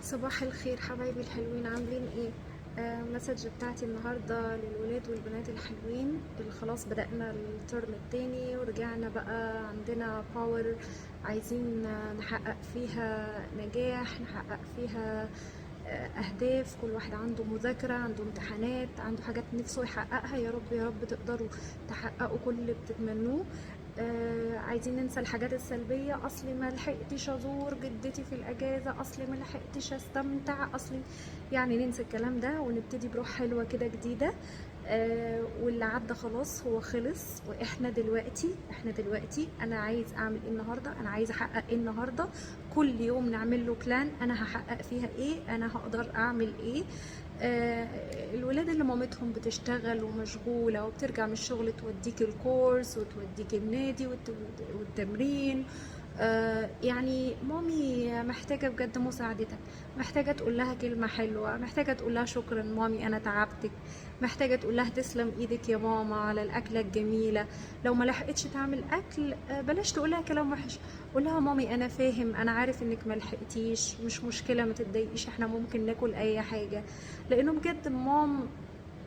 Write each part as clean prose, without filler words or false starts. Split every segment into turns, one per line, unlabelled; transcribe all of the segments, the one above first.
صباح الخير حبايبي الحلوين، عاملين ايه؟ Message بتاعتي النهارده للولاد والبنات الحلوين اللي خلاص بدأنا الترم التاني ورجعنا بقى عندنا power، عايزين نحقق فيها نجاح، نحقق فيها أهداف. كل واحد عنده مذاكرة، عنده امتحانات، عنده حاجات نفسه يحققها. يا رب يا رب تقدروا تحققوا كل اللي بتتمنوه. عايزين ننسى الحاجات السلبية. أصلي ما لحقتش أزور جدتي في الأجازة، أصلي ما لحقتش أستمتع، أصلي يعني ننسى الكلام ده ونبتدي بروح حلوة كده جديدة. واللي عدى خلاص هو خلص، واحنا دلوقتي احنا دلوقتي انا عايز اعمل ايه النهارده، انا عايز احقق ايه النهارده. كل يوم نعمل له plan، انا هحقق فيها ايه، انا هقدر اعمل ايه. الولاد اللي مامتهم بتشتغل ومشغولة وبترجع من الشغل توديك ال course وتوديك النادي والتمرين، يعني مامي محتاجة بجد مساعدتك، محتاجة تقول لها كلمة حلوة، محتاجة تقول لها شكرا مامي أنا تعبتك، محتاجة تقول لها تسلم إيدك يا ماما على الأكلة الجميلة. لو ما لحقتش تعمل أكل، بلاش تقولها كلام وحش، قول لها مامي أنا فاهم، أنا عارف إنك ما لحقتيش، مش مشكلة، ما تتضايقيش، إحنا ممكن ناكل أي حاجة. لأنه بجد mom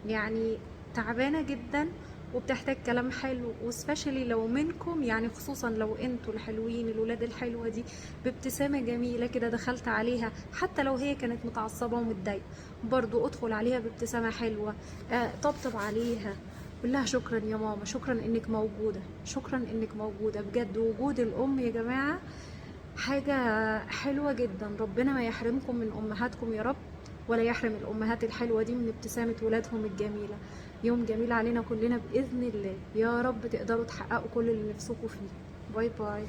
يعني تعبانة جدا وبتحتاج كلام حلو، و especially لو منكم، يعني خصوصا لو انتوا الحلوين الولاد الحلوة دي بابتسامة جميلة كده دخلت عليها، حتى لو هي كانت متعصبة ومتضايقة برضو ادخل عليها بابتسامة حلوة، طبطب عليها، قول لها شكرا يا ماما، شكرا انك موجودة، شكرا انك موجودة. بجد وجود الام يا جماعة حاجة حلوة جدا. ربنا ما يحرمكم من امهاتكم يا رب، ولا يحرم الأمهات الحلوة دي من ابتسامة ولادهم الجميلة. يوم جميل علينا كلنا بإذن الله، يا رب تقدروا تحققوا كل اللي نفسكم فيه. bye bye.